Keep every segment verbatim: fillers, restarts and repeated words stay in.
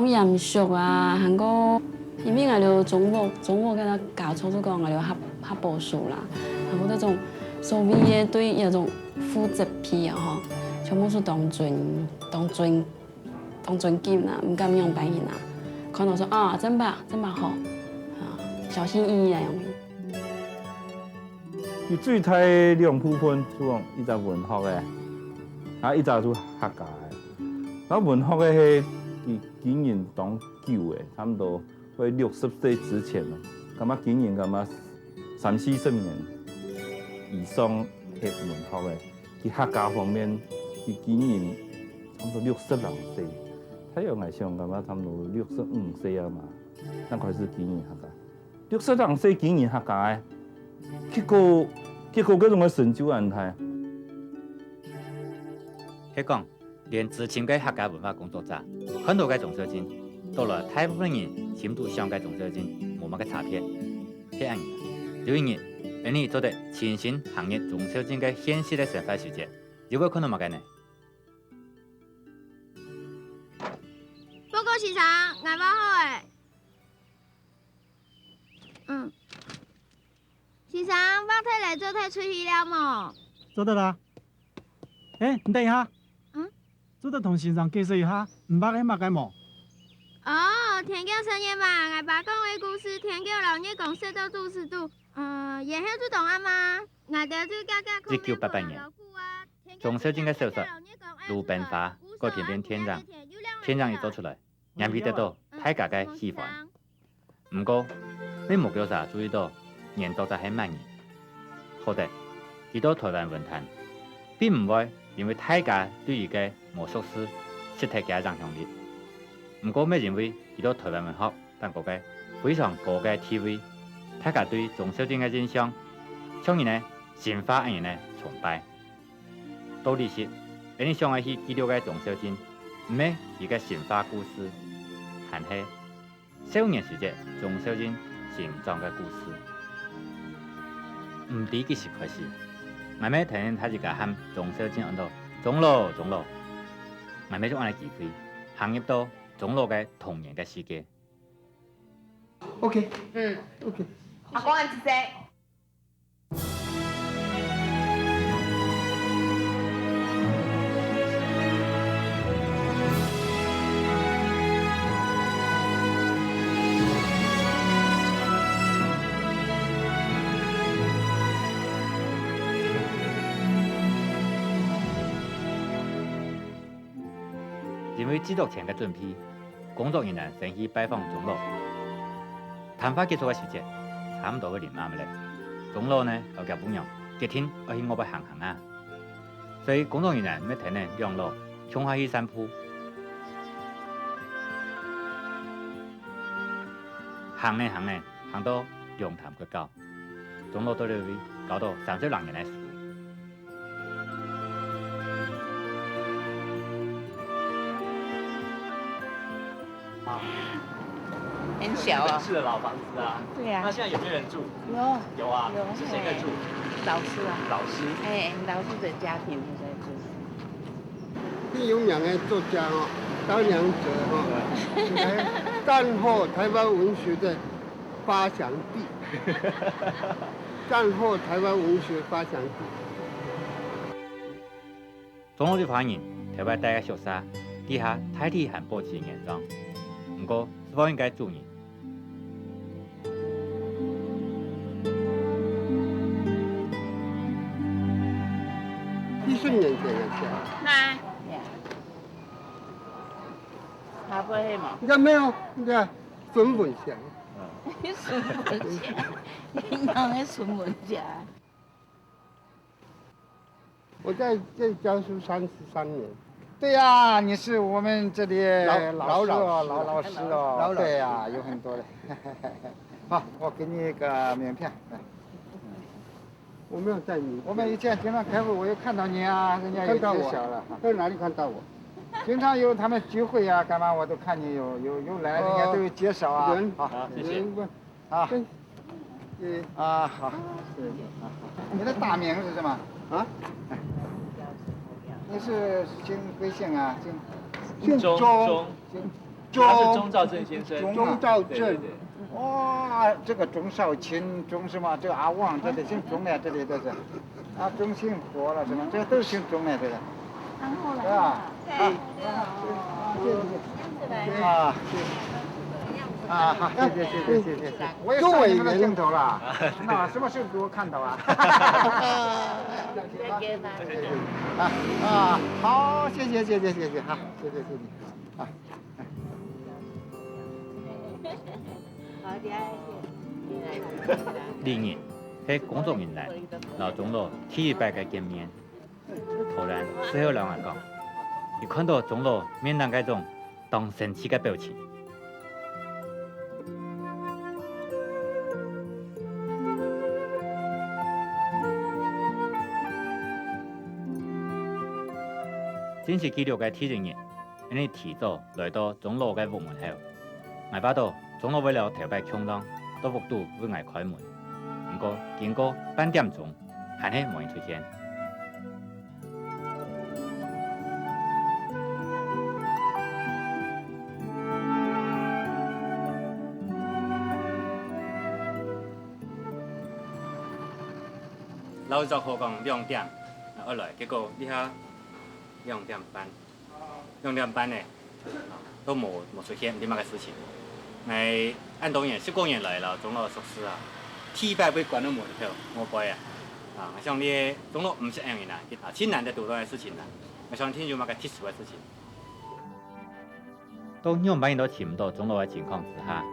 嚴肅啊，還過因為𠊎兜中國，中國个家族就講𠊎兜較，較保守啦，然後這種所謂个對這種父執輩啊吼，全部係當尊，當尊，當尊敬啊，毋敢仰般形啊，看到說啊，真棒，真棒好，啊，小心翼翼啊樣。佢最大兩部分，就講一隻文學个，啊一隻就客家个。啊文學个係佢經營當久个，差毋多 會六十歲之前咯，感覺經營感覺三四十年以上係文學个，佢客家方面佢經營差毋多六十零歲，大約𠊎想感覺差毋多六十五歲啊嘛，正開始經營客家。六十零歲經營客家个，結果，結果這種个成就恁大。係講， 連資深个客家文化工作者，看到个鍾肇政，到來大部分人心肚想个鍾肇政無麼个差別。係恁樣，有一日，𠊎俚做得親身行入鍾肇政个現實个生活時節，又會看到麼个呢？報告先生，𠊎畫好咧。嗯。先生，畫忒咧，做得出去了無？做得啦。 欸，你等一下。嗯？做得同先生解釋一下，你畫个麼个無？哦，天狗食月嘛，𠊎爸講个故事，天狗摎月光塞到肚屎肚，呃，然後就當暗啊。𠊎兜就遽遽一九八八年，鍾肇政个小說《魯冰花》改編成電影，電影一做出來， 引起得到大家个喜歡。毋過，乜無幾儕注意到，原作者係麼人。好得，佢到臺灣文壇，並毋會因為大家對佢个魔術師失忒佢个影響力。毋過，乜因為佢到臺灣文學當中个非常高个地位，大家對鍾肇政个印象，像人个神話恁樣个崇拜。 到這時，𠊎俚想愛去記錄个鍾肇政，毋係佢个神話故事，還係少年時節鍾肇政成長个故事。毋知幾時開始，𠊎乜天天聽自家喊鍾肇政安到「鍾老，鍾老」。𠊎乜就恁樣機會，行入到鍾老个童年个世界。 OK，嗯，OK。阿公，恁仔細。 因為製作前个準備，工作人員先去拜訪鍾老。談話結束个時節，差毋多會臨暗咧。鍾老呢，摎厥餔娘決定愛去外背行行啊。所以工作人員乜跈等兩老共下去散步。行呢行呢，行到龍潭國校，鍾老對這位交到三十零年个書。 啊，很小啊。日本式的老房子啊。对啊。那现在有没有人住？有。有啊，有，是谁在住？嘿，老师啊。老师。哎，老师的家庭在住。最有名的作家哦，高良哲哦，哎，战后台湾文学的发祥地。战后台湾文学发祥地。 鍾老一家人頭擺戴个宿舍，底下大體還保持原狀。毋過，書房應該主人。幾十年前个事啊。來。下背係無？應該沒有，應該純文學。純文學，你講个純文學。 我在這教書三十三年。对呀，你是我们这里老，老师哦，老老师哦。老老师哦，老老师。对呀，有很多的。好，我给你一个名片，来。我没有带名片。我们以前经常开会，我有看到你啊，人家有介绍了。看到我？在哪里看到我？经常有他们聚会呀，干嘛我都看你有，有，有来，人家都有介绍啊。哦，人，好，谢谢。人问， 啊。对，对。啊，好。对，啊，好。你的大名是什么？啊？你是姓，贵姓啊？姓，姓钟。钟。姓，他是钟肇政先生。钟肇政。对，对，对。哇，这个钟肇卿，钟什么？这个阿旺，这里姓钟的，这里都是。啊，钟信国了，什么？这个都是姓钟的，这个。然后来。是吧？对。啊，谢谢，谢谢。啊，好，谢谢，谢谢，谢谢，谢谢。我也上你们的镜头了。那什么时候给我看到啊？啊，啊，好，谢谢，谢谢，谢谢，好，谢谢，谢谢。啊。 李仁係工作人員，摎鍾老第一擺个見面。突然，事後摎𠊎講，佢看到鍾老面頂該種當生趣个表情。正式記錄个第一日， 𠊎俚提早來到鍾老个屋門口。𠊎恅著鍾老會摎頭擺共樣到屋肚為𠊎開門，毋過經過半點鐘，還係無人出現。老實講，兩點愛來，結果這下兩點半。 兩點半呢，都無，無出現，毋知麼个事情。𠊎恁多年，十過年來了，鍾老熟事啊，第一擺會關到門口，無背啊。啊，𠊎想這鍾老毋識恁樣人啊，啊，盡難得堵到个事情啊。𠊎想定有麼个特殊个事情。到仰般人都尋毋到鍾老个情況之下，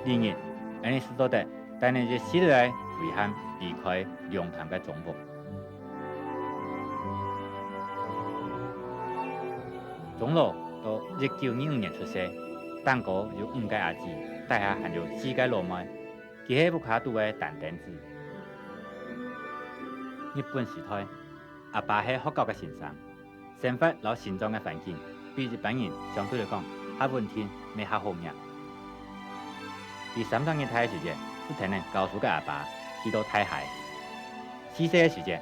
李仁，𠊎俚就做得帶等一息仔遺憾離開龍潭个鍾屋。 鍾老到一九二五年出世，頂高有五個阿姊，底下還有四個老妹。佢係屋下肚个單丁子。日本時代，阿爸係學校个先生，生活摎成長个環境比一般人相對來講較穩定，乜較好命。佢三十日大个時節，就跈等教書个阿爸去到大溪。四歲个時節，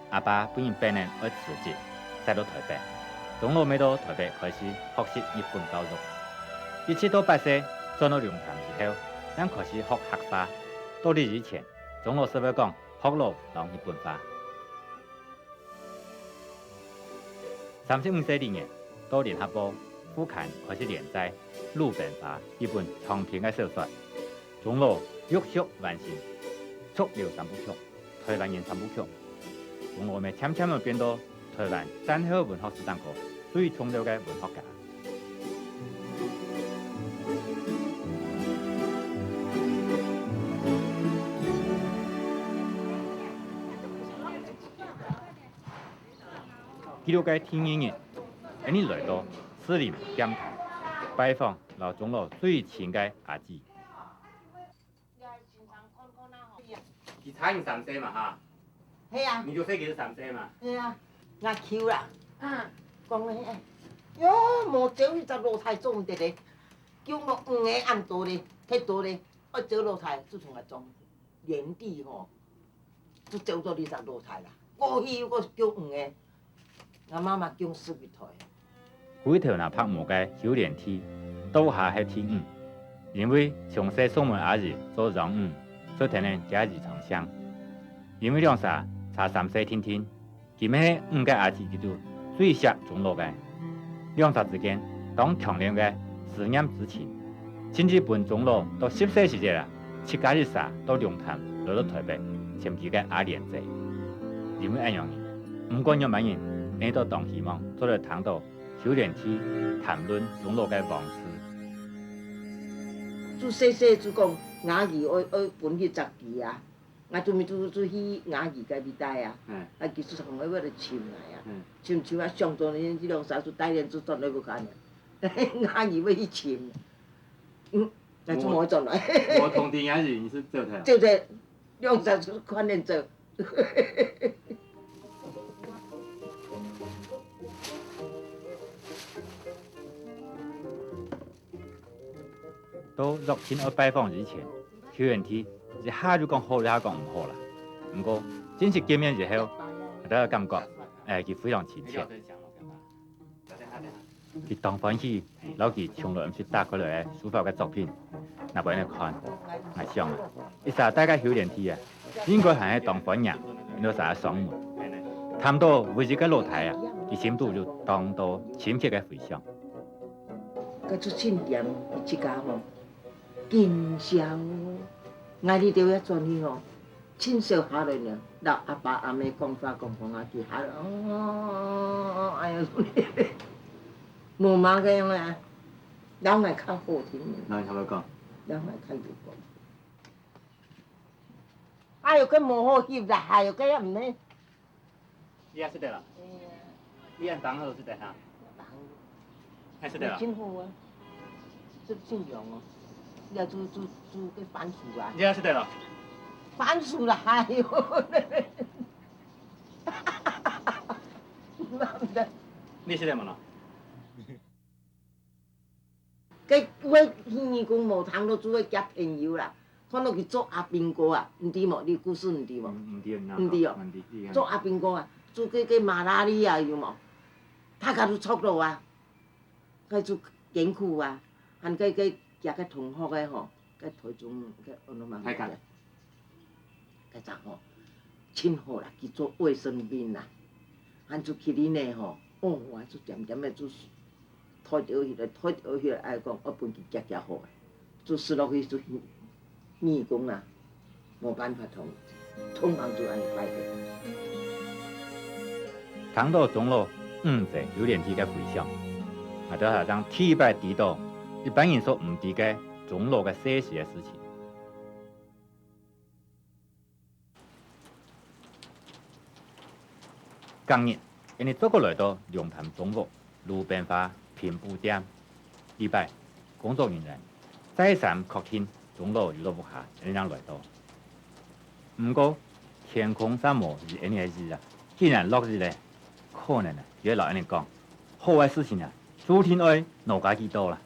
阿爸分人逼等愛辭職，徙到台北。鍾老乜到台北開始學習日本教育。一直到八歲，轉到龍潭以後，正開始學客話。到這以前，鍾老識會講學老摎日本話。三十五歲這年，到聯合報副刊開始連載《魯冰花》這本長篇个小說。鍾老陸續完成《濁流》三部曲、《台灣人》三部曲。鍾老乜漸漸仔變到 台灣戰後文學史頂高最重要个文學家。記錄个第二日，𠊎俚來到士林劍潭，拜訪摎鍾老最親个阿姊。 佢差你三歲嘛哈？係啊。你就細佢三歲嘛？係啊，𠊎求啦。嗯。講咧，哎喲，無招一隻老弟做毋得咧，叫我五個恁多咧，忒多咧，愛招老弟就同𠊎講，年底吼，就招到你隻老弟啦。過去又過叫五個。 𠊎媽媽降十一胎。歸頭那白毛个邱蓮弟，倒下係第五，因為從細送分阿姨做養女，就跈等厥姨丈姓。因為兩儕差三歲定定，佢乜係五個阿姊之肚最惜鍾老个。兩儕之間當強烈个思念之情，甚至分鍾老到十歲時節啊， 自家一儕到龍潭來到台北尋佢个阿蓮姊。因為恁樣，毋管仰般人，𠊎兜當希望做得聽到邱蓮弟談論鍾老个往事。就細細就講，吾姨愛，愛分佢隻佢啊，𠊎就咪就，就去吾姨个位戴啊，嗯。啊，佢就從外背來尋𠊎啊，嗯。尋尋啊，想著呢，這兩儕就帶等就轉來屋下呢，吾姨愛去尋。 嗯，𠊎就無轉來。無通知𠊎姨，你就走忒啊？走忒，兩儕就看等走。到約定愛拜訪以前，邱蓮弟一下就講好，一下講毋好啦。毋過，正式見面以後，𠊎兜感覺，哎，佢非常親切。 等下，等下。佢當歡喜，摎佢從來毋識打開來个書法个作品，拿分𠊎看。𠊎想啊，一儕戴个口聯體啊，應該還係當歡迎，因為儕上門。探到唯一个老弟啊，佢心肚有當多深刻个回想。該出親點，佢自家吼，緊張哦。𠊎這兜也轉去吼， 盡少下來呢，摎阿爸阿姆講話講講啊，佢下來，哦，哎呀，無麼个樣啊，摎𠊎較好聽。那你頭先講？摎𠊎較有講。哎喲，佢無好翕啦，哎喲，佢也毋係。你也識得啦？哎呀。你也當好識得哈？當好。還識得啦？真好啊，這真勇哦。你也做做做个番薯啊？你也識得啦？番薯啦，哎喲。你識得無啦？該我耳公無聽到，做个交朋友啦。 看到佢做阿兵哥啊，毋知無？你故事毋知無？毋，毋知，毋知哦。毋知，你看。做阿兵哥啊，做該个馬拉利亞有無？大家都著落啊，該做艱苦啊，還該該厥个同學个吼，該台中个安怎嘛？大家。該隻吼，真好啦，佢做衛生兵啦，還做去恁呢吼，哦，還做點點个做 推倒起來，推倒起來，愛講愛分佢夾夾好个，就使落去就耳公啊，無辦法通，通常就愛拜个。聽到鍾老五節有聯繫个回想，𠊎兜下正第一擺知到一般人所毋知个鍾老个世事个事情。 隔日，𠊎俚再過來到龍潭中屋路邊花拼布店。這擺，工作人員再三確定鍾老有落屋下，𠊎俚正來到。毋過，天公煞無如𠊎俚个意啊，竟然落雨咧！可能啊，佢愛摎𠊎俚講，好个事情啊，注定愛挪加幾多啦。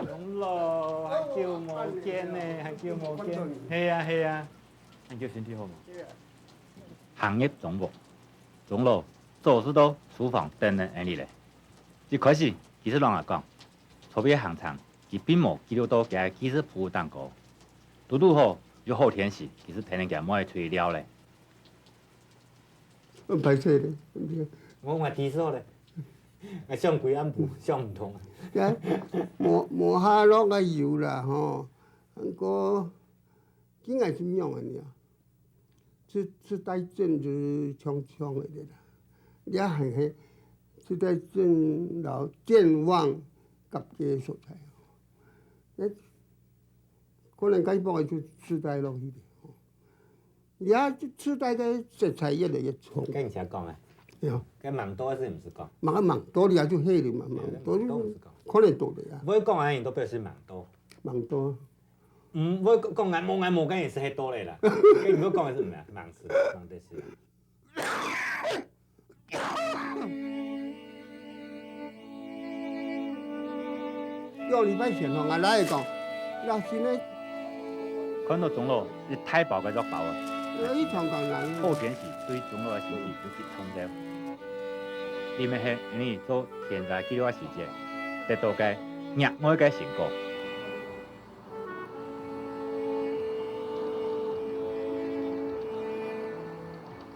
鍾老，還久無見呢，還久無見。係啊，係啊，恁久身體好無？行入中屋，鍾老早就到書房等等𠊎俚咧。一開始，佢就摎𠊎講，昨晡个行程，佢並無記錄到厥个記事簿頂高。堵堵好，有好天時，佢就跈等厥妹仔出去尞咧。 嗯，歹勢咧，毋著。𠊎，𠊎知錯咧，𠊎想歸暗晡想毋通。呀，無，無下落个有啦吼，毋過，今个係仰仔呢？這，這帶轉就強強个啦，這還係這帶轉摎健忘合个所在。誒，可能該幫个就自帶落去咧吼。 這時代个色彩越來越重。跟你講啊，對哦。該蠻多係毋係講？蠻，蠻多个啊，就係嘛，蠻多，蠻多毋係講。可能多个啊。毋會講啊，你都表示蠻多。蠻多。嗯，毋會講，講𠊎無，𠊎無，該也係係多个啦。該你講个係毋係？蠻係，蠻多係。 兩禮拜前吼，𠊎倈仔講，若新个，看到鍾老一大包个藥包啊，非常感人。好天時對鍾老个身體有一重要。這乜係𠊎俚做田宅記錄个時節，得到个額外个成果。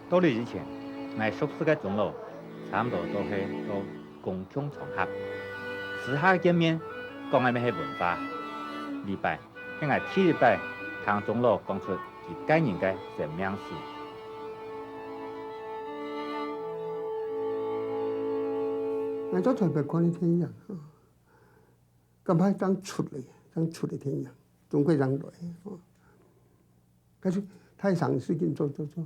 到這以前，𠊎熟識个鍾老，差毋多都係到公共場合，私下見面，講个乜係文化。這擺，係𠊎第一擺聽鍾老講出佢個人个生命史。𠊎在台北看个電影， 感覺正出來，正出來電影，中國人來，吼。但是大城市緊做做做，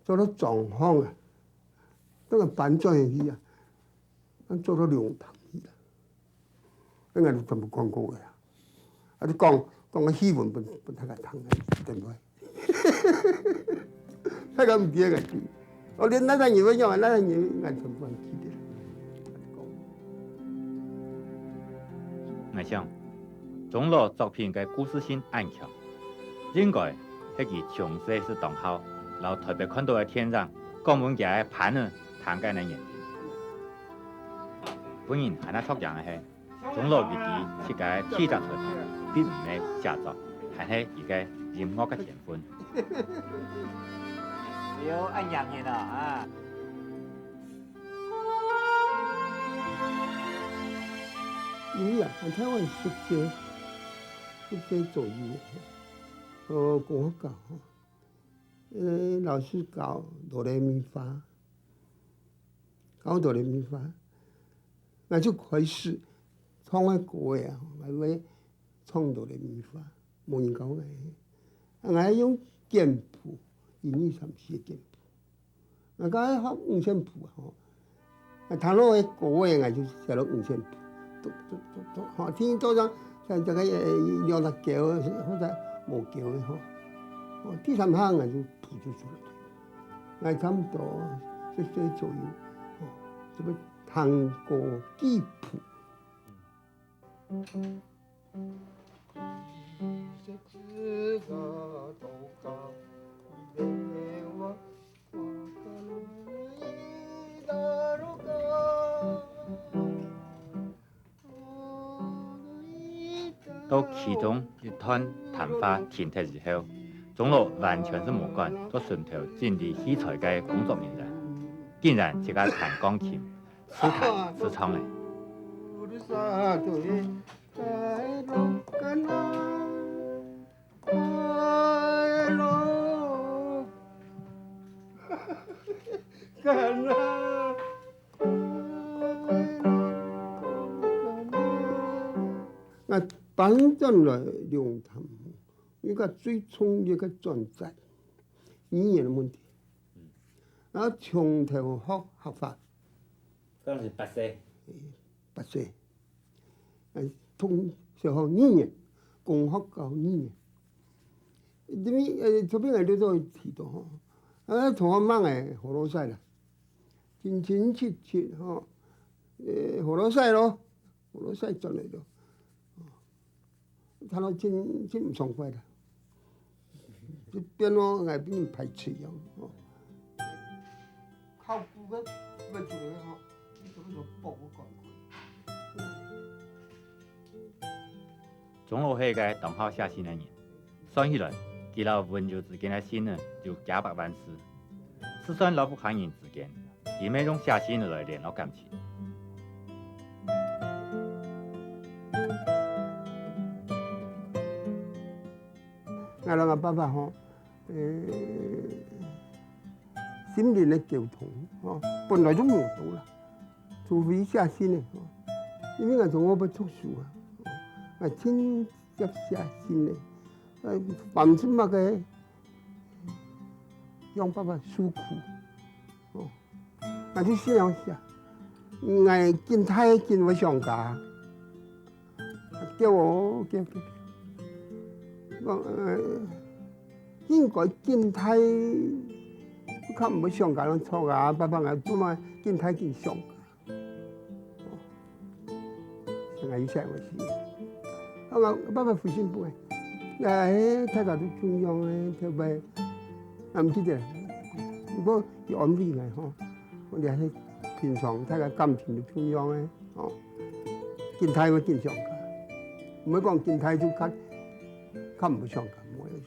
做到狀況啊，當然搬轉去啊，咱做到龍潭去啦。 該𠊎就全部講過个啊。啊，你講，講个戲文分，分大家聽个，對毋對？大家毋知个，𠊎知。我連那個人要用，那個人𠊎全部還記得。𠊎想，鍾老作品个故事性恁強，應該係佢從細就當好，摎台北看到个電影，講分厥个伴仔聽个个原因。 分人還較著樣个係，鍾老佢知自家个第一隻作品並毋係寫作，還係佢个音樂个天分。哎喲，恁樣个啊！因為啊，𠊎大概十歲，十歲左右，呃，公學校，呃，老師教哆來咪發。 教到這文化，𠊎就開始唱个歌仔啊，𠊎會唱到這文化，無人教𠊎。啊，𠊎用簡譜，一二三四个簡譜。𠊎剛學五線譜啊，吼，啊，聽到个歌仔，𠊎就寫到五線譜，嘟嘟嘟嘟，吼，聽到像像這個呃兩隻勾或者無勾个吼，哦，第三下𠊎就譜就出來。 𠊎差毋多十歲左右，哦，就會彈過幾譜。 到其中一段談話停忒以後，鍾老完全係無管到脣頭整理器材个工作人員，竟然自家彈鋼琴，自彈自唱了。 𠊎搬轉來龍潭，一個最重要个轉折，語言个問題。啊，從頭學客話。當時八歲。八歲。 呃，從小學語言，公學校語言。因為，呃，昨晡𠊎兜都有提到吼，啊，同學問𠊎河洛話啦，真真切切吼，呃，河洛話咯，河洛話轉來咯。 聽到真真毋爽快啦，就變到𠊎變排斥樣，吼。考古个，要做个吼，你做个博物館。鍾老係个當好寫信个人，算起來，佢摎文友之間个信呢，有幾百萬字。 就算摎屋下人之間，佢乜用寫信來聯絡感情。𠊎摎𠊎爸爸吼，呃，心靈个溝通，吼，本來就無多啦，除非寫信个，吼，因為𠊎從來毋讀書啊，𠊎盡少寫信个，呃，凡係麼个，向爸爸訴苦，吼。 𠊎就恁樣寫，𠊎緊大緊會想家，叫哦，叫，叫，講，呃，應該緊大，較毋會想家，恁著啊，爸爸𠊎做麼緊大緊想家。哦，𠊎有寫過信。啊，𠊎爸爸回信分𠊎，哎，大家都共樣个，對毋對？啊，毋記得，毋過佢安慰𠊎吼。 𠊎這係平常大家感情就共樣个，吼。緊大會緊想家，毋會講緊大就較，較毋會想家，無个意思。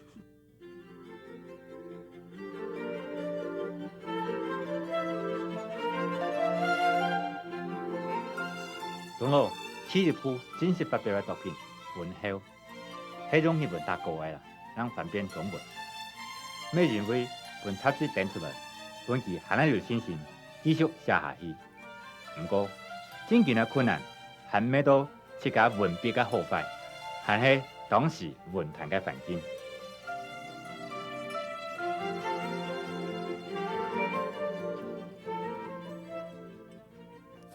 鍾老第一部正式發表个作品《婚後》， 係用日文打稿个啦，正翻變中文。乜因為分雜誌登出來，分佢還較有信心繼續寫下去。毋過，正經个困難還毋係到自家文筆个好壞，還係當時文壇个環境。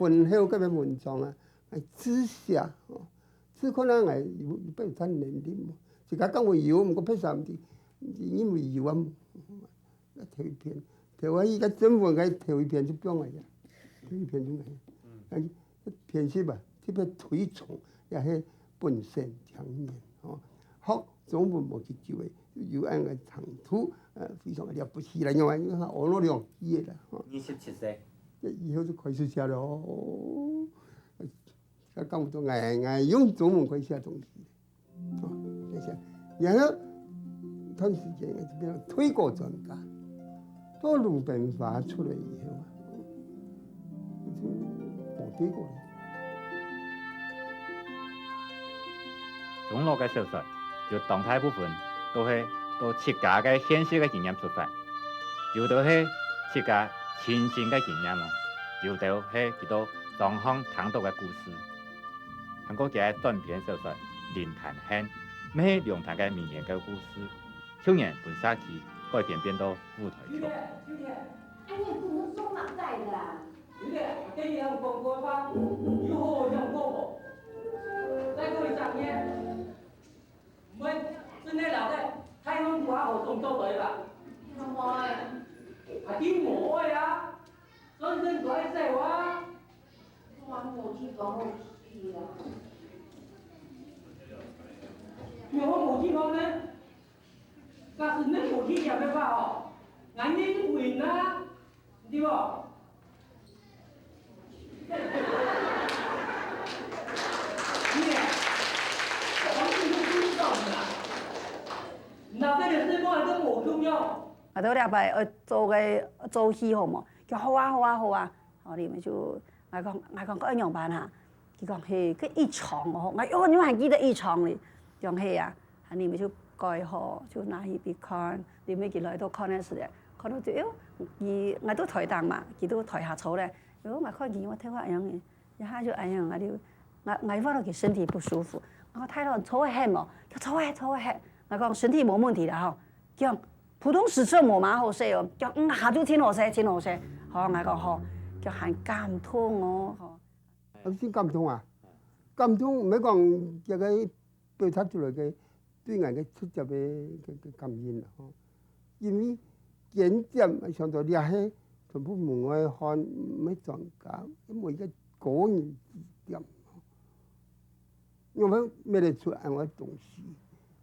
文后該篇文章啊，𠊎試寫，吼，試看啊，𠊎有，有辦法能力無？自家講會有，毋過別儕毋知，因為有啊，頭一篇，頭啊，伊个徵文个頭一篇就放來呀，頭一篇就來。嗯。啊，編輯啊，特別推崇，也係本省青年，吼，學中文無幾久个，有恁个程度，呃，非常个了不起啦，因為，因為學了兩句个啦，吼。二十七歲。這以後就開始寫咯。哦，啊，講毋到，𠊎，𠊎用中文開始寫東西。 哦，謝謝。然後，段時間就變成推廣專家。到魯冰花出來以後啊，就無對過了。鍾老个小說，有當大部分都係對自家个現實个經驗出發，有兜係自家親身个經驗哦，有兜係佢到莊項聽到个故事。 還過佢个短篇小說《靈潭縣》，乜係龍潭个民間个故事，舊年分社區改編變到舞台劇。秋月，秋月，哎呀，你們做麼个的啊？秋月，我跟你講過話，有好好講過無？再過一隻月，毋會真个了得，太空船好送做對吧？什麼欸？啊，你無愛啊？ 專心做愛說話。我無地方好去啊。有好無地方呢？假使你無地方个話哦，𠊎也就不贏啦，對無？你啊，講你都不知道啦。你拿這點事情來跟我用用。啊，到禮拜愛做个做戲好無？ 佢講：「好啊，好啊，好啊。」吼，裡面就，𠊎講，𠊎講：「該愛仰般啊？」佢講：「係，該一場哦。」𠊎：「喲，你們還記得一場哩？」佢講：「係啊。」啊，裡面就改好，就拿去分佢看，裡面佢來到看个時節，看到就，哎喲，佢，𠊎在台頂嘛，佢在台下坐咧，哎喲，𠊎看佢，𠊎頭下恁樣个，一下就恁樣，𠊎就，𠊎，𠊎發覺佢身體不舒服，𠊎講：「大佬，坐會歇無？」佢講：「坐會歇，坐會歇。」𠊎講：「身體無問題啦吼。」佢講：「 普通時就無麼好勢哦。」佢講：「嗯，下晝真好勢，真好勢。」好，𠊎講：「好。」佢講：「還感動哦。」吼。啊，真感動啊！感動，毋係講這个表達出來个，對𠊎个直接个，个，个感應啦，吼。因為間接想到這係全部門外漢，毋係專家，因為一个個人指點，吼。 仰般搣得出恁樣个東西，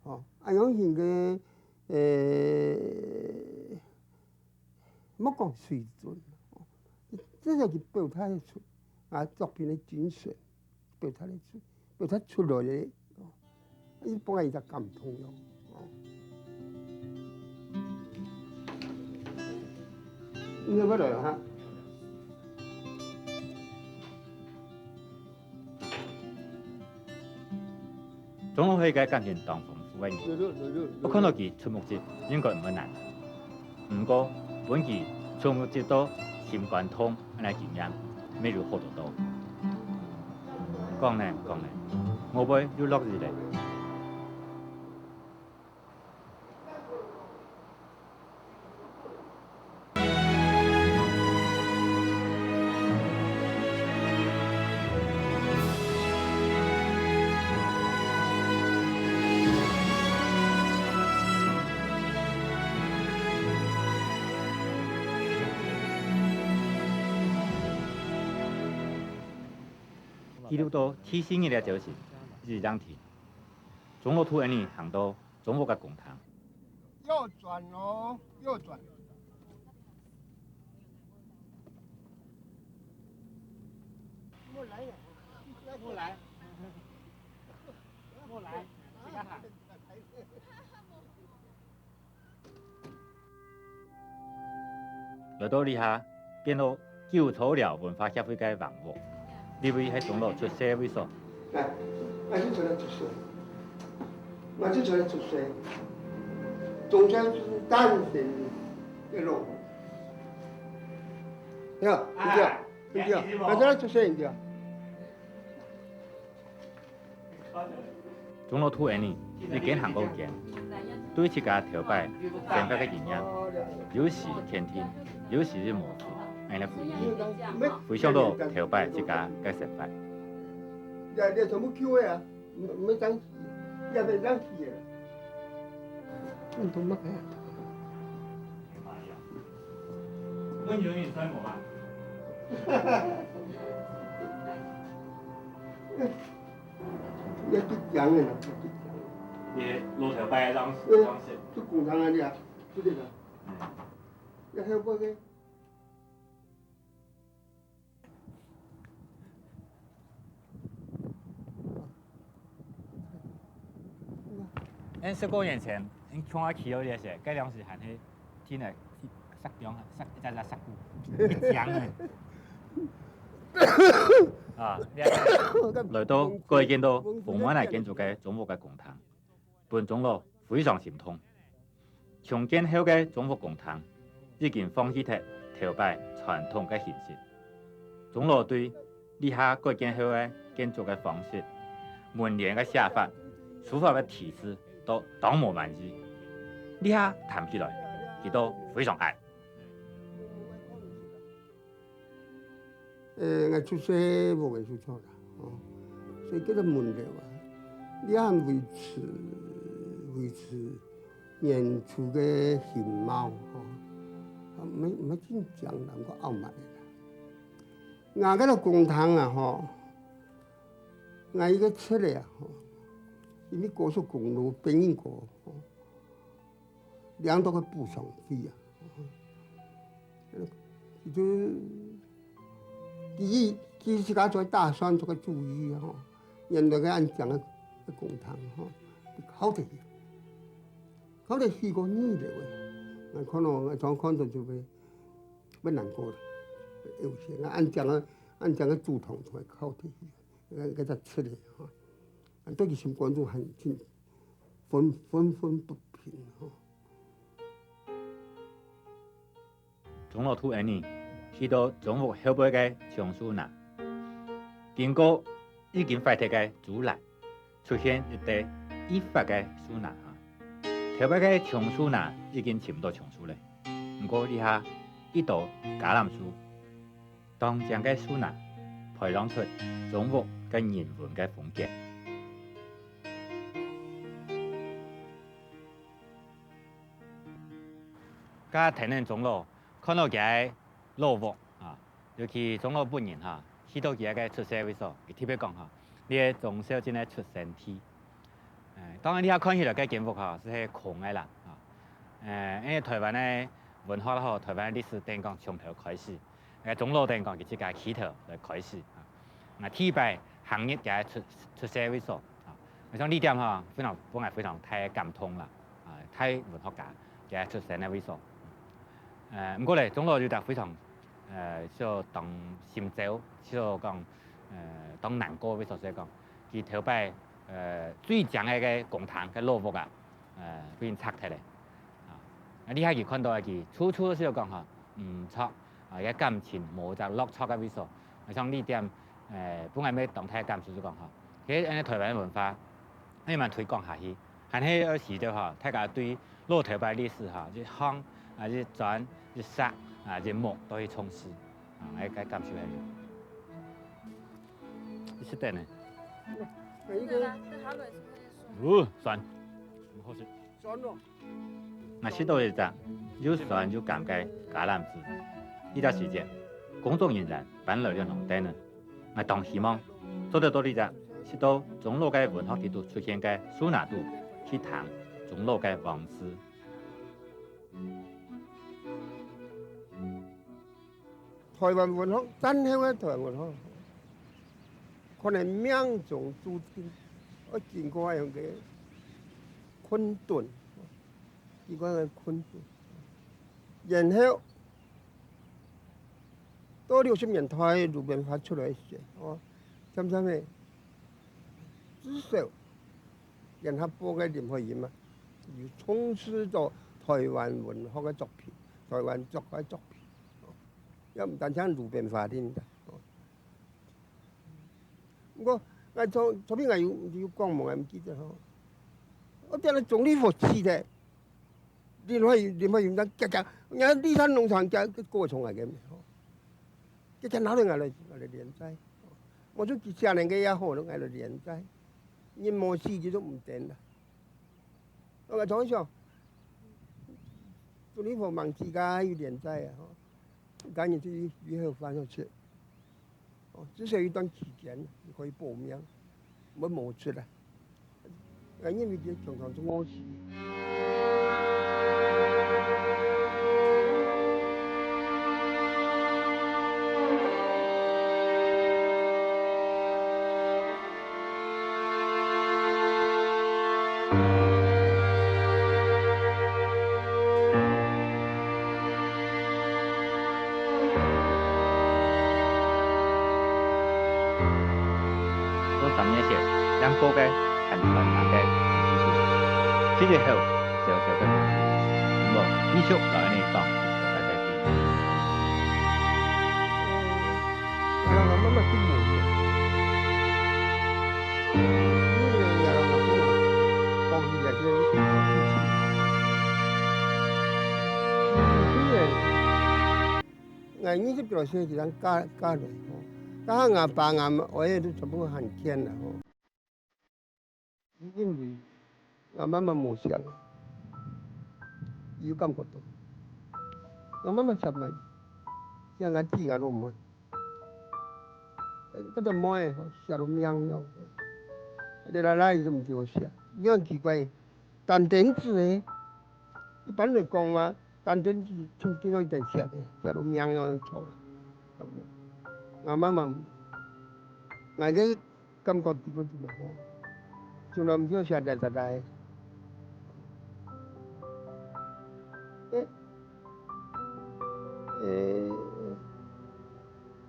吼，恁樣形个，呃，莫講水準，吼，至少佢表達得出，啊，作品个精神，表達得出，表達出來个，吼，伊分𠊎一隻感動咯，吼。你要不要來哈？ 鍾老係一个感情當豐富个人，愛看到佢出目汁應該毋會難。毋過，分佢出目汁到心肝痛恁樣經驗，乜有好多多。講呢，講呢，外背又落雨咧。 記錄到第四日个朝晨，雨正停，鍾老渡𫣆俚行到 中國个公堂。右轉哦，右轉。莫來呀，莫來，莫來，自家行。來到這下， 變到九糟寮文化協會个房屋。這位係鍾老出世个位所。來，𠊎就在這出世，𠊎就在這出世，中間就是單身的路。對，對，對，𠊎在這出世，對。 鍾老渡𫣆俚一間行過一間，對自家頭擺生活个經驗，有時肯定，有時又無趣。𠊎个回憶，回想到頭擺自家个生活。這，這全部舊个啊，毋，毋會當洗，這袂當洗个啦。運動麼个啊？問有人在無啊？這最強个啦，這最強个。你老頭擺个樣式，樣式。就工廠啊，你啊，就這个。嗯。這後背个。 恁十過年前，𠊎共下去到這時，該當時還係真个石梁，石，一隻隻石牯，一張个。啊，這來到該間到豐原來建築个中屋个公廳。 分鍾老非常心痛。重建後个中屋公廳已經放棄忒頭擺傳統个形式。鍾老對這下改建後个建築个方式、門簾个寫法、書法个題字都當無滿意。這下談起來，佢都非常哀。 呃，𠊎出世無个就著啦，哦，所以叫做門樓啊，這還維持，維持原初个形貌，哦，啊，毋係，毋係真靚啦，毋過傲慢个啦。𠊎个老公廳啊，吼，𠊎一個出來啊，吼，因為高速公路，北運高，吼， 領到个補償費啊。佢就，佢，佢自家做打算做个主意啊，吼，原來个恁靚个，个公廳，吼，敲忒去，敲忒去過二樓个。𠊎看咯，𠊎常看到就會，會難過啦。有時𠊎恁靚个，恁靚个主堂就會敲忒去，該，該隻出來，吼。 對佢心肝肚還真憤，憤憤不平吼。鍾老渡𠊎等去到中屋後背个松樹林，經過已經壞忒个豬欄，出現一垤異發个樹林啊！頭擺个松樹林已經尋毋到松樹咧，毋過這下一到橄欖樹， 當靚个樹林，培養出中屋个人文个風景。頭先鍾老看到佢个老屋啊，尤其鍾老本人哈，去到佢个出世位所，佢特別講哈，這个鍾肇政个出生地。 呃，當然，你看起來該間屋吼，係，係空个啦，啊。呃，因為臺灣个文學啦吼，臺灣个歷史等講從頭開始，該鍾老等講佢自家起頭來開始，啊。𠊎第一擺行入佢个出，出世位所，啊。𠊎想這點吼，非常，分𠊎非常大个感動啦，啊，大文學家佢个出生个位所。呃，毋過咧，鍾老有隻非常，呃，就當心焦，就講，呃，當難過个位所，就係講，佢頭擺 呃，最靚个，个公廳个老屋啊，呃，分人拆忒咧。啊，啊，這下佢看到佢處處就講吼，毋著，啊，个感情無隻落腳个位所。啊，像這點，呃，分𠊎乜當大感觸就講吼，其實恁樣臺灣文化，恁樣慢推廣下去，還係愛使得吼，大家對老頭擺歷史吼，一項啊，一磚、一石啊，一木都去重視。 啊，𠊎个感受係恁樣。你食得呢？哦，酸，很好吃。酸哦。𠊎食到一隻又酸又甘个橄欖子。這隻時節，工作人員搬來了農地呢。𠊎當希望做得到這隻，食到鍾老个文學裡肚出現个樹林肚，去聽鍾老个往事。 臺灣文學，戰後个臺灣文學，可能命中注定，愛經過恁樣个困頓，經過恁樣个困頓。然後，到六十年代，路邊花出來時，哦，漸漸个，至少，聯合報个林海音啊，有重視到臺灣文學个作品，臺灣作家个作品。 也毋單淨路邊花恁樣。毋過，𠊎昨，昨晡𠊎有，有講無，𠊎毋記得吼。𠊎聽到鍾理和死忒，林海音，林海音正遽遽，人家綠山農場遽，个過程來个吼。佢就拿來𠊎來，𠊎來連載。無就幾十年个也好，𠊎來連載。人無死，佢就毋等啦。𠊎常想，祝你好忙，自家有連載啊，吼。當然就以後翻出去。哦，至少有一段期間，你可以保命。 會無出來。𠊎認為佢常常就餓死。到三年前，兩個个還傳單个秘書，七日後，小小个，無，繼續來呢當，小小个。𠊎二十幾歲就嫁，嫁來吼，該下𠊎爸𠊎姆哀都全部還健了吼。因為𠊎媽媽無惜，有感覺到，𠊎媽媽惜𠊎，惜𠊎弟𠊎老妹。 該條妹仔吼，惜到命樣，你拉拉佢都毋叫惜，你看奇怪，單丁子誒，一般來講嘛，單丁子就見到一點惜誒，惜到命樣樣。𠊎媽媽，𠊎个感覺地方就無好，從來毋叫惜來來來。誒，誒，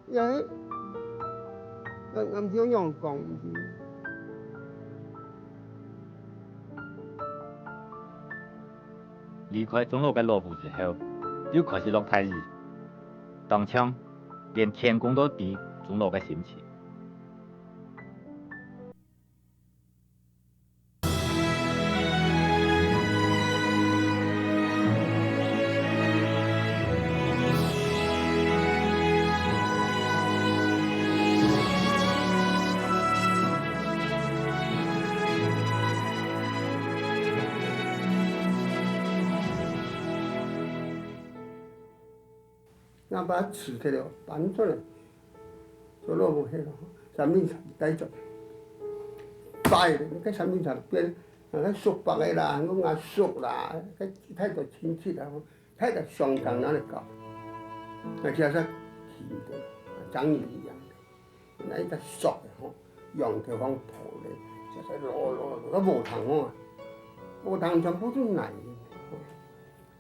也，𠊎，𠊎毋知仰講。離開鍾老个老屋之後，又開始落大雨，當像連天公都知鍾老个心情。 𠊎爸辭忒了，搬出來，做老母去了，三年前帶轉，拜了，該三年前變，那個叔伯个啦，那個阿叔啦，該太多親戚啦，太多相干那裡搞，那家下聽的，張姨一樣的。 那一隻索吼，仰頭項抱咧，就係攞，攞，攞無通哦，無通全部都泥，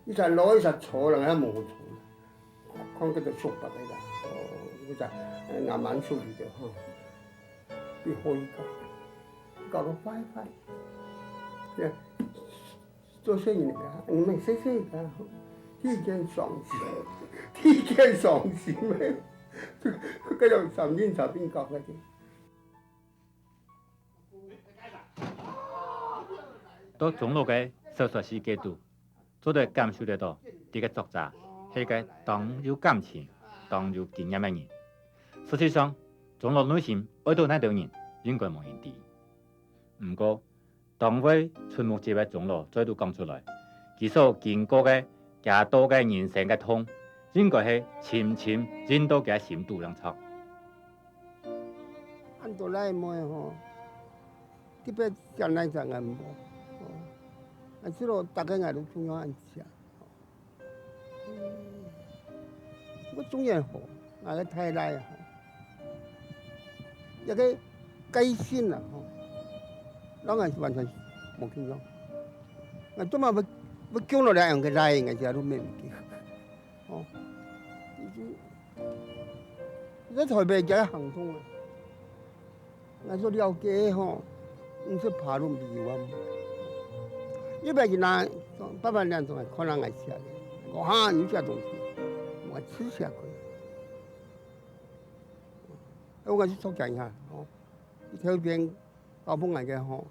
一隻攞一隻坐，人家無坐，看這個叔伯个啦，哦，一隻，呃，慢慢處理的吼，最後一個，搞到壞壞，這 做生意个，毋係細細个，第一件傷心，第一件傷心个，這，這種三斤茶冰糕个。到鍾老个小說世界肚，做得感受得到，這個作者係一個當有感情、當有經驗个人。實際上，鍾老內心愛到哪兜人，應該無人知。毋過， 當會出木屐个鍾老再度講出來，佢所經過个、佢到个人生个痛，應該係深深印到佢个心肚當中。恁多倈妹吼，特別揀倈仔个無，吼，啊，這落大概𠊎都中央恁食。 嗯，𠊎中意好，𠊎个太太啊，吼，一個個性啊，吼，摎𠊎係完全無共樣。𠊎做麼會，會降落來恁樣个倈，𠊎自家都毋明白。吼，你在台北這行動啊， 𠊎所了解吼，毋識爬都毋會有啊。一般人啊，爸爸娘總係看人愛寫个，講哈，你寫東西，𠊎試寫過。𠊎就著驚一下，吼，一條片交分𠊎个吼，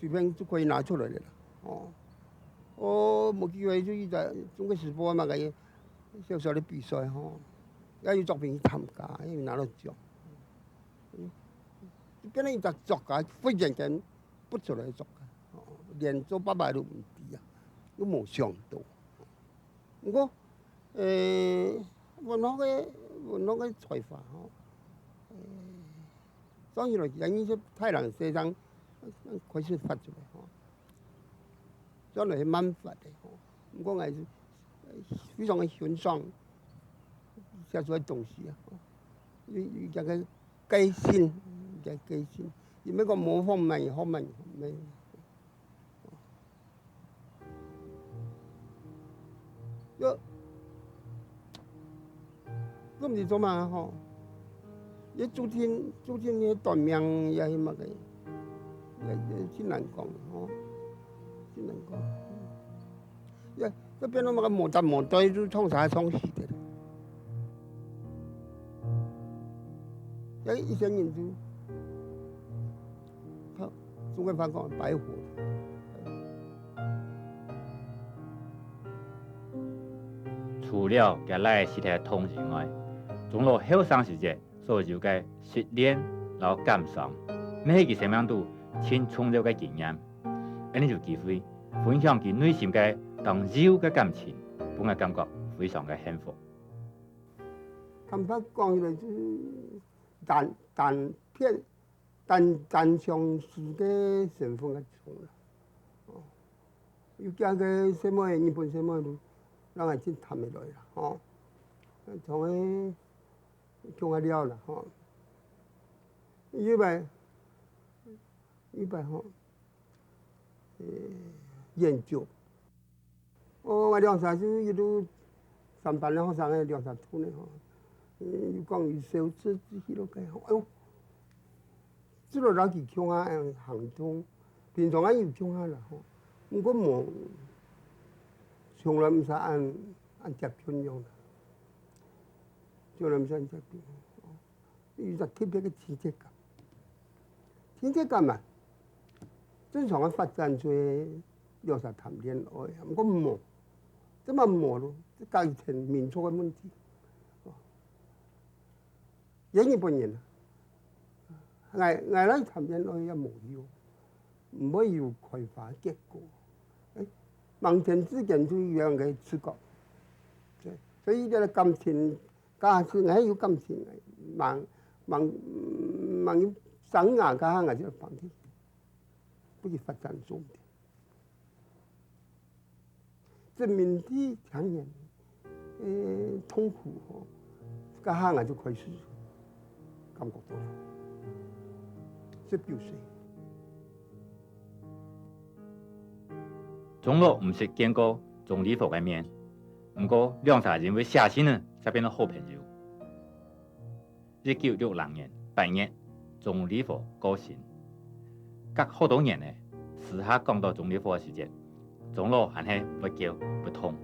隨便就可以拿出來个啦，吼。哦，無機會就一隻中國時報嘛，个小小个比賽吼。也有作品去參加，也有拿到獎。嗯，就變成一隻作家，忽然間不出來个作家，哦，連做爸爸都毋知啊，都無想到。毋過，呃，文學个，文學个才華吼，呃，算起來，其實你是大人世上開始發出來吼。 雖然係慢發个吼，毋過𠊎係非常个欣賞寫出來个東西啊，有，有一個個性，一個個性，也毋係講模仿麼个，學麼个，毋係。就 都毋知做麼吼。也注定，注定个短命也係麼个，也，也真難講吼，真難講。也，這變到麼个無搭無對，就創啥創死个。也一生人就，靠，中國話講白活。 除了厥倈仔死忒痛以外，鍾老後生時節所有个失戀摎感傷，乜係佢生命肚盡重要个經驗。恁呢有機會分享佢內心个當幼个感情，分𠊎感覺非常个幸福。坦白講起來，就單，單片 單，單相思个成分較重啦。哦，有幾个細妹，日本細妹都，讓𠊎真談得來啦，吼。同佢共下尞啦，吼。有一擺，有一擺吼，呃，研究， 哦，𠊎兩儕就一路三班个學生个兩儕渡呢吼，嗯，又講有小事去到該吼，哎喲，這落摎佢共下行動，平常也有共下啦吼，毋過無，從來毋使恁，恁接近樣啦，從來毋使恁接近。 有一隻特別个親切感。親切感嘛，正常个發展就係兩儕談戀愛啊，毋過無，這嘛無咯，這家己忒民族个問題。哦，也日本人啊，𠊎，𠊎來談戀愛也無用，毋會有開花結果。誒，盲點之間就有兩個直覺。對，所以這個感情 假使𠊎有感情，吂，吂，吂有生芽，該下𠊎就放棄，不去發展重點。殖民地強人，呃，痛苦吼，該下𠊎就開始感覺到了。十九歲。 鍾老毋識見過鍾理和个面，毋過兩儕因為寫信仔，就變做好朋友。一九六零年八月，鍾理和過身。隔好多年仔，私下講到鍾理和个時節，鍾老還係會噭會痛。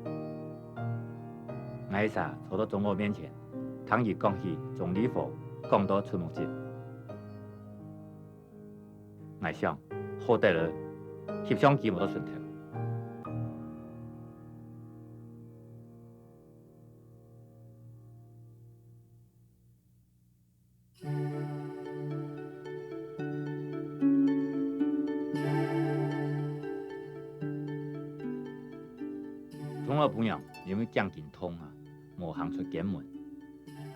𠊎一儕坐到鍾老面前，聽佢講起鍾理和，講到出目汁。 𠊎想，好得了，翕相機無到脣頭。鍾老餔娘因為頸筋痛啊，無行出間門。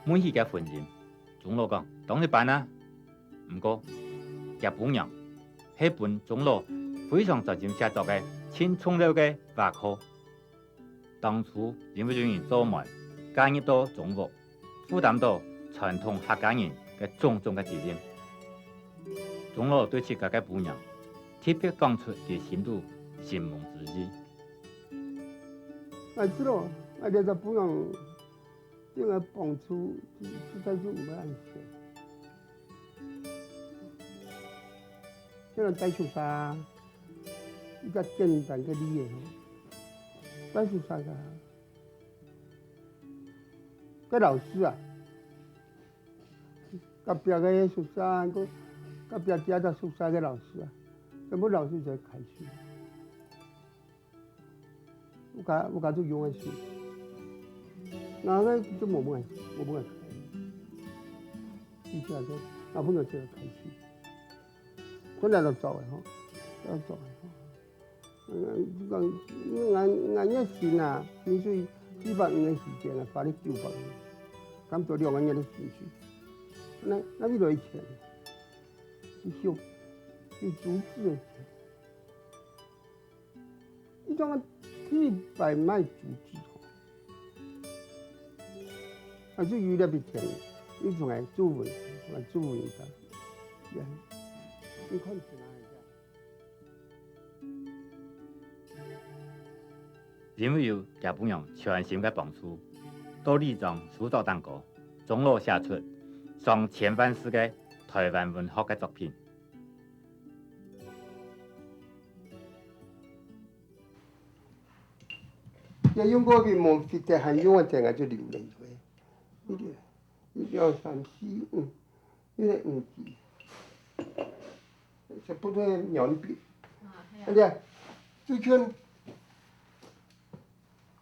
問起厥婚姻，鍾老講：「當一般啊！」 毋過，厥餔娘係分鍾老非常專心寫作个盡重要个倚靠。當初因為有人做媒，嫁入到鍾屋，負擔到傳統客家人个種種个責任。鍾老對自家个餔娘，特別講出佢心肚承蒙之意。𠊎知咯，𠊎這隻餔娘 對𠊎幫助實在就毋會恁細。像戴淑沙，一個簡單个例仔吼，戴淑沙个，个老師啊，隔壁个淑沙，隔壁這隻淑沙个老師啊，全部老師在開始。 屋下，屋下就用个手。那个就無問題，無問題。一下就，那朋友就開始，本來就做个吼，要做个吼。嗯，講，俺，俺也是啊，薪水四百五个時間啊，發你九百五，減到兩個月个薪水，那，那你多少錢？一宿，有租子个錢。 你講个第一擺買竹子吼，啊，就有這筆錢，你從來做文，從來做文章，也，你看是哪一家？因為有厥餔娘全心个幫助，到里長書桌頂高，鍾老寫出上千萬字个台灣文學个作品。 也用過个毛筆个，還用个電啊，就流泪出來。一个，一二三四五，一个五支，差不多兩筆。啊，係啊。對啊，最近，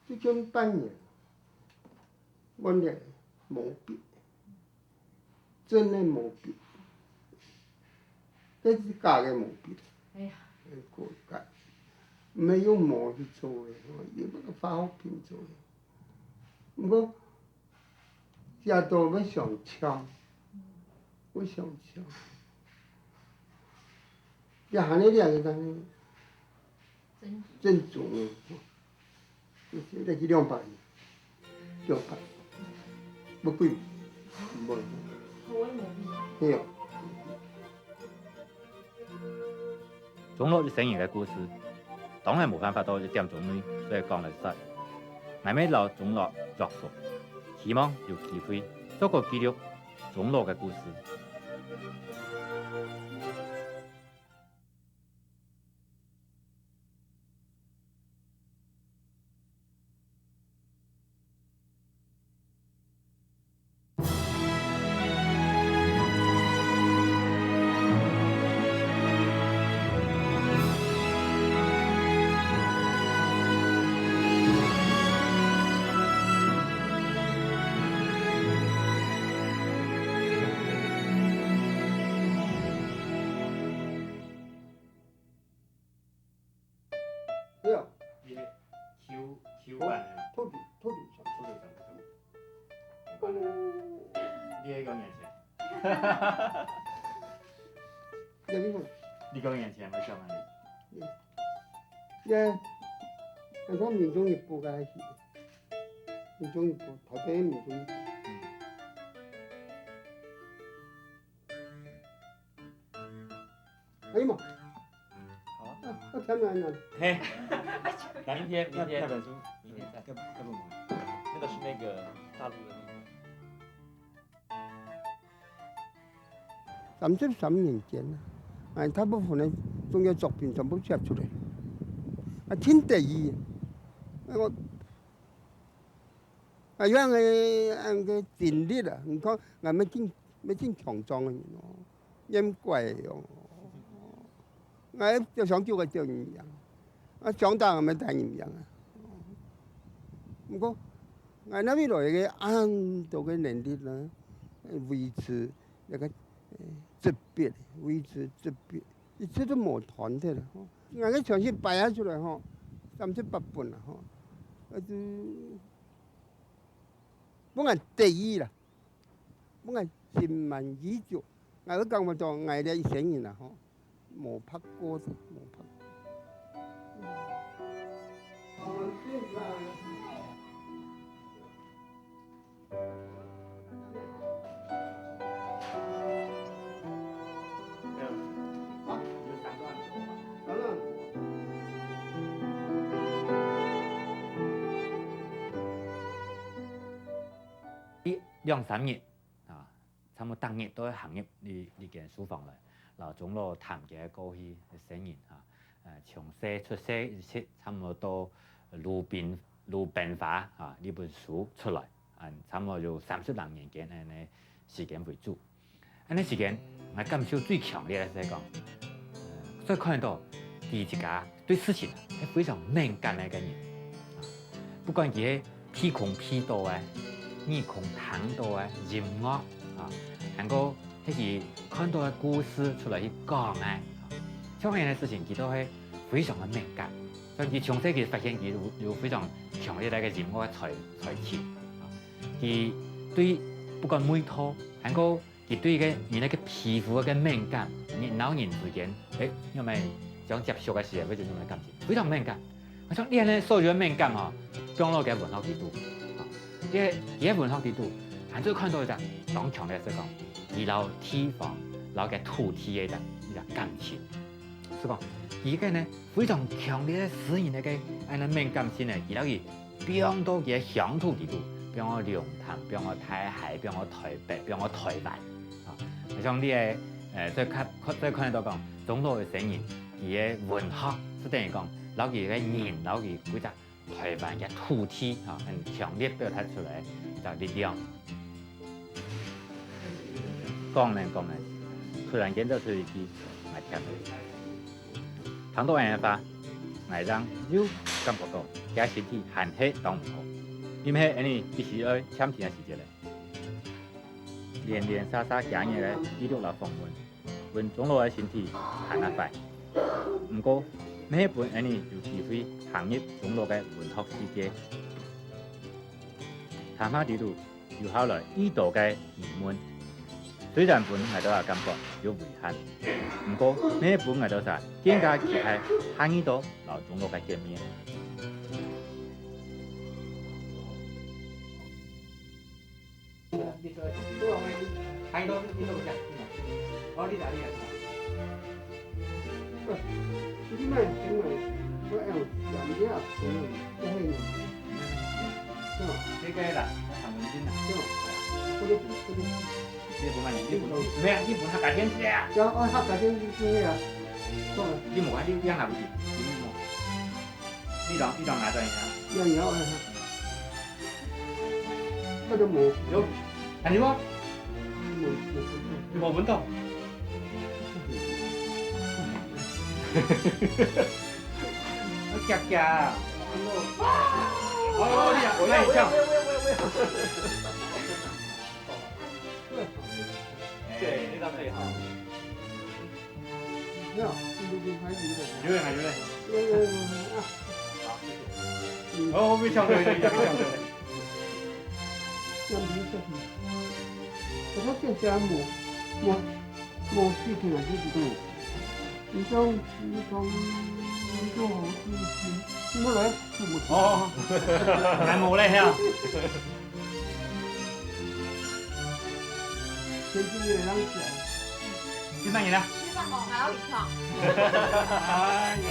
最近半年，換个毛筆。 真个毛筆，這係假个毛筆。哎呀。哎，過假，毋係用毛去做个，用那個化學品做个。毋過，寫到會上像，會上像。也還有兩個東西。 真足。真足哦。現在係兩百，兩百，毋貴，毋貴。係哦。鍾老一生人个故事，當然無辦法到一點鐘內就講得煞。𠊎乜摎鍾老約束，希望有機會做個記錄鍾老个故事。 對啊。你Q，Q版的。兔子，兔子上。兔子上，兔子上。你幾多年前？你幾多年前？你幾多年前？我想問你。耶，那時候民眾一步開始，民眾一步，台北民眾一步。嗯。 可以嗎？好啊。啊，那看看呢？嘿，那明天，明天，那，那本書，明天再，要，要不我们，那个是那个大陆的那个。三十三年間啊，哎，大部分的重要作品全部寫出來，啊，真得意。那個 啊，有恁个，恁个精力啊，你看，𠊎乜真，乜真強壯个人哦，恁乖个哦。𠊎就想叫佢做人樣，啊，長大𠊎乜大人樣啊。毋過，𠊎哪位來个恁多个能力呢？維持那個，呃，質變，維持質變，一直都無斷忒啦。吼，𠊎个全身擺下出來吼，三十八本啦吼，啊，就 分𠊎得意啦，分𠊎心滿意足。𠊎會感覺到𠊎這一生人啊，吼，無白過，無白過。一兩三日啊，差毋多逐日都會行入這，這間書房來，摎鍾老談佢个過去个生人啊，呃，從細出世一直差毋多到《魯冰，魯冰花》啊，這本書出來，啊，差毋多有三十零年間恁呢時間為主。 恁呢時間，𠊎感受最強烈个係講，呃，所以看得到佢自家對事情係非常敏感个一個人。啊，不管佢係鼻空鼻著个，耳空聽到个音樂啊，還過係佢看到个故事出來去講个，啊，像恁樣个事情，佢都會非常个敏感。所以佢從細佢發現佢有，有非常強烈个音樂个才，才情啊。佢對不管味道，還過 佢對个人个皮膚个敏感，人摎人之間，誒，仰般相接觸个時候，會有恁樣个感情，非常敏感。好像這樣个所有个敏感吼，放落个文學裡肚，吼，這，這个文學裡肚，還做看到一隻當強烈个係講，佢摎地方、摎个土地个一隻，一隻感情。所以講，佢个呢，非常強烈个私人个，个恁樣敏感性呢，佢摎佢 放到佢个鄉土裡肚，放到龍潭，放到大溪，放到臺北，放到臺灣。啊，像你个，呃，再看，再看得到講，鍾老个聲音，佢个文學，係等於講，摎佢个人，摎佢歸隻臺灣个土地，哈，很強烈表達出來，个力量。講呢講呢，突然間走出一句，𠊎聽到。聽到恁樣个話，𠊎正又感覺到，厥身體還係當毋好。因為恁樣必須愛暫停个時節咧。連連續續幾日个記錄摎訪問，分鍾老个身體還較壞。毋過，乜係分𠊎有機會行入鍾老个文學世界。談話裡肚， 留下來已多个疑問。雖然分𠊎兜也感覺有遺憾，毋過乜分𠊎兜儕更加期待下二度摎鍾老个見面。你莫，你莫，我愛想一下，嗯，這个呢。這个啦，唐文君啊。這个，這个。你分麼个？你分，無啊，你分客家電視啊？對啊，我客家電視係啊。對啊。你無看，你，你拿毋去，你無。你當，你當拿轉去啊？要，要，要。 這个無。有，還有無？無，無，無。你無分到？我夾夾啊。哦，你啊，我也，那你跳。我也，我也，我也，我也。對，那張最好。 有啊，有啊，有啊。有啊，有啊。有啊，有啊，啊。好，謝謝。嗯。哦，非常對，非常對。這樣子就是，我說這家無，無，無事情啊，就是講，你講，你講，你講好事情，你莫來，就無事情。哦，還無咧，係啊。 天氣也冷起來。去哪裡了？去上網，還要一趟。哎呦。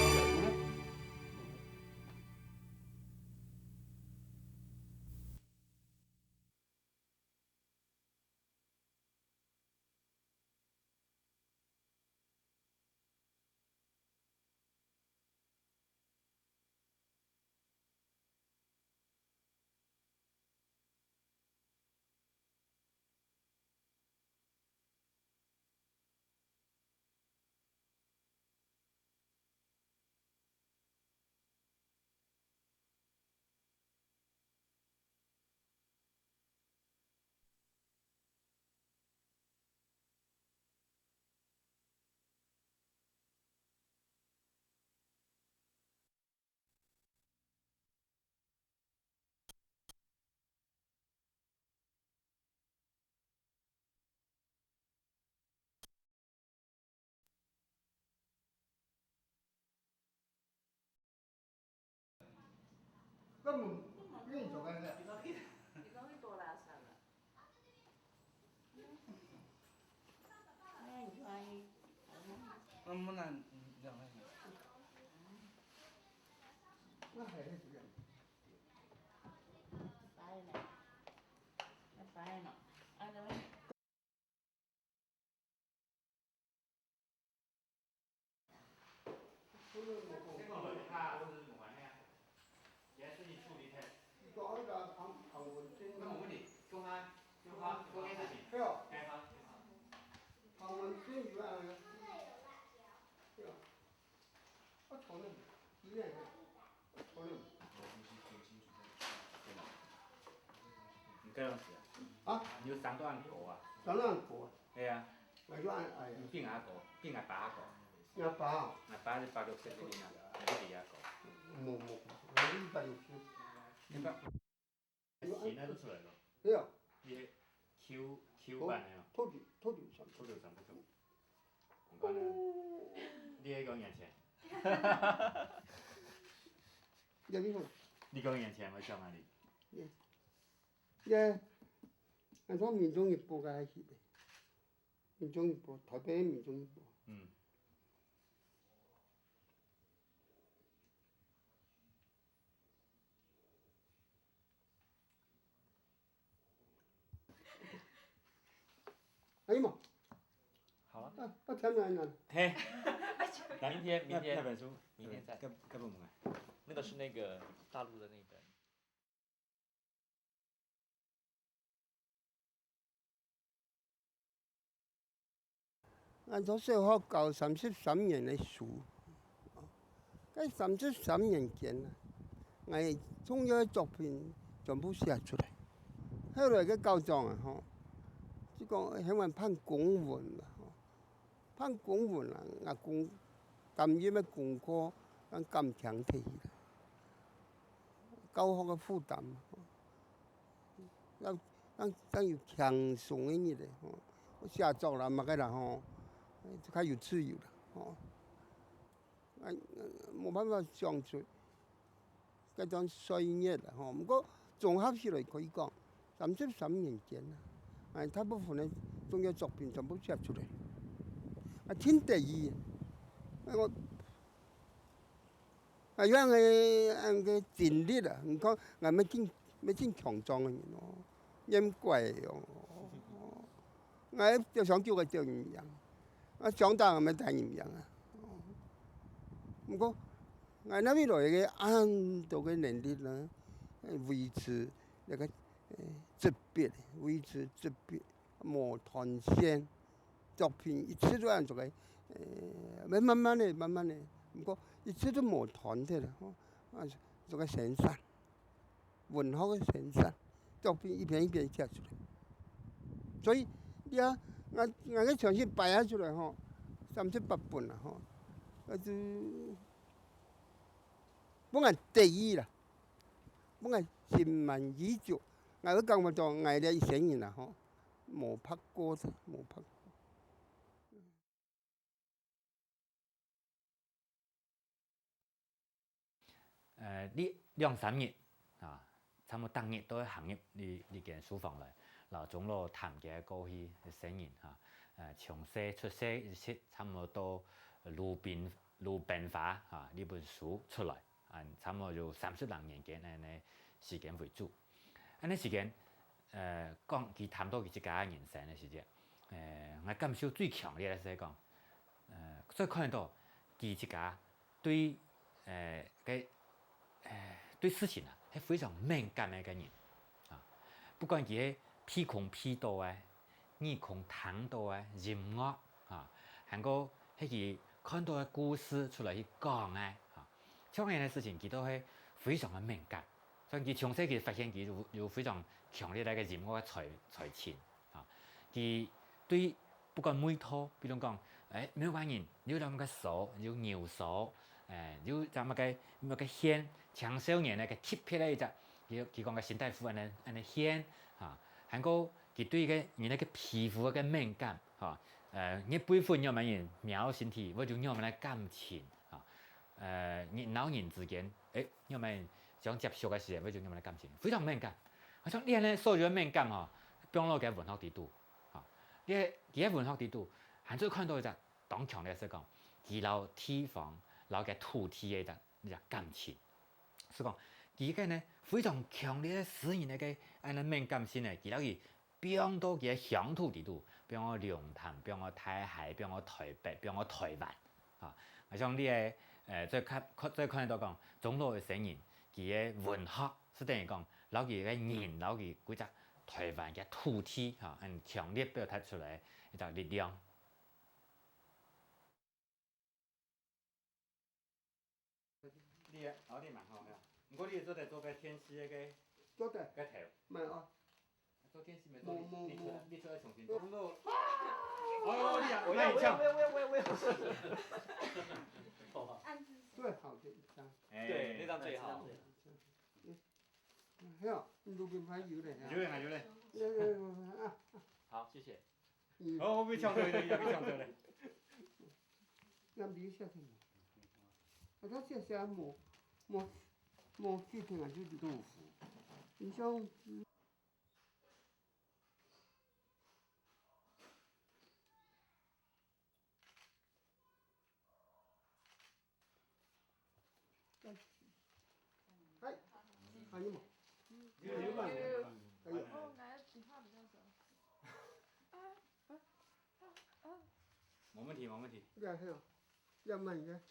根本運作个。你講去，你講去倒垃圾啦。哎，你看伊，嗯，不然，嗯，這樣，那還是這樣。拜呢，拜呢，啊，那邊。 我討論，你也討論。你看樣子啊？啊？你有生到恁高啊？生到恁高啊？係啊，𠊎就恁矮啊。你比𠊎高，比𠊎爸高。𠊎爸啊？𠊎爸一百六十一啊，你比佢高。無，無，𠊎一百六十。一百，現在都出來了。對啊。你Q，Q版的哦。頭，頭，頭就上。頭就上，頭就上。你看呢？你還講年輕。你好。你講年輕，𠊎想啊你。耶，𠊎從民眾日報該去的，民眾日報，台北的民眾日報。嗯。哎呀媽！好了。啊，啊，天哪，天哪！嘿，明天，明天，那本书，明天再。该，该本我们来。那个是那个大陆的那本。𠊎從小學教三十三年个書，該三十三年間啊，𠊎重要个作品全部寫出來。後來个校長啊，吼，就講，喊𠊎辦公文啦，吼，辦公文啊，𠊎功，擔任个功課，𠊎減輕忒去啦。教學个負擔，讓，讓，讓有輕鬆个日子，吼。寫作啦，麼个啦，吼，就較有自由啦，吼。啊，無辦法想出 該段歲月啦，吼。毋過綜合起來可以講，三十三年間啊，哎，大部分个重要作品全部寫出來，啊，真得意。啊，𠊎，啊，有恁个，恁个經歷啊，你看，𠊎乜真，乜真強壯个人哦，恁乖哦。 𠊎就想叫佢做人樣，啊，想當然愛大人樣啊。毋過，𠊎哪位來个恁多个能力呢？維持該个，呃，執筆，維持執筆，無斷線，作品一直都恁做个，呃，慢慢个，慢慢个，毋過一直都無斷忒啦，吼，啊，做个生產。 文學个生產，作品一篇一篇寫出來。所以，你啊，𠊎，𠊎个全集擺啊出來吼，三十八本啦吼，啊，就分𠊎得意啦，分𠊎心滿意足。𠊎會感覺到𠊎這一生人啦吼，無白過个，無白過。 呃，你兩三日啊，差毋多逐日都會行入你，你間書房來，摎鍾老談佢个過去个生人哈，呃，從細出世一直差毋多到《魯冰，魯冰花》哈，這本書出來，啊，差毋多有三十零年間恁呢時間為主。恁呢時間，呃，講佢談到佢自家个人生个時節，呃，𠊎感受最強烈个係講， 呃，所以看得到佢自家對，呃，个，呃，對事情啊，係非常敏感个一個人啊。不管佢係鼻空鼻到个、耳空聽到个音樂啊，還過係佢看到个故事出來去講个啊，像恁樣个事情，佢都係非常个敏感。所以佢從細佢發現佢有，有非常強烈个一個音樂个才，才情。 啊，佢對不管味道，比如講，欸，苗栗人有兩個燒，有牛燒，欸，有隻麼个，麼个縣，青少年个特別个一隻，佢，佢講个新大夫恁呢，恁呢縣，啊，還過佢對个人个皮膚个敏感，哈，呃，你輩分仰般人，苗身體，會有仰般个感情，啊，呃，人摎人之間，欸，仰般人相接觸个時節，會有仰般个感情，非常敏感。 好像這呢，所有个敏感吼，放落佢个文學裡肚，吼，這佢个文學裡肚，還做看到一隻當強烈个係講，佢摎地方、摎佢个土地个一隻，一隻感情。係講，佢个呢，非常強烈个詩人个恁呢敏感性呢，佢摎佢放到佢个鄉土裡肚，放到龍潭，放到大溪，放到台北，放到台灣。 啊，像你个，呃，做看，看，做看得到講，鍾老个生人，佢个文學係等於講，摎佢个人，摎佢歸隻台灣个土地，哈，很強烈表達出來一隻力量。你个，哦，你蠻好个，毋過你做得做个電視个，做得，个頭。蠻好。做电视没做，你你出来你出来重新做。哦，你啊，我要我要我要我要我要我要。最好的一张。对，那张最好。还有，你路边拍有嘞。有嘞有嘞。有有有啊。好，谢谢。嗯，哦，我被抢走了，被抢走了。那比较下去嘛。啊，他这下没没没事情啊，就是杜甫。你像。哎，还有吗？有有吧？还有。哦，来的笔画比较少。啊啊啊啊！没问题，没问题。对啊，还有，要慢一点。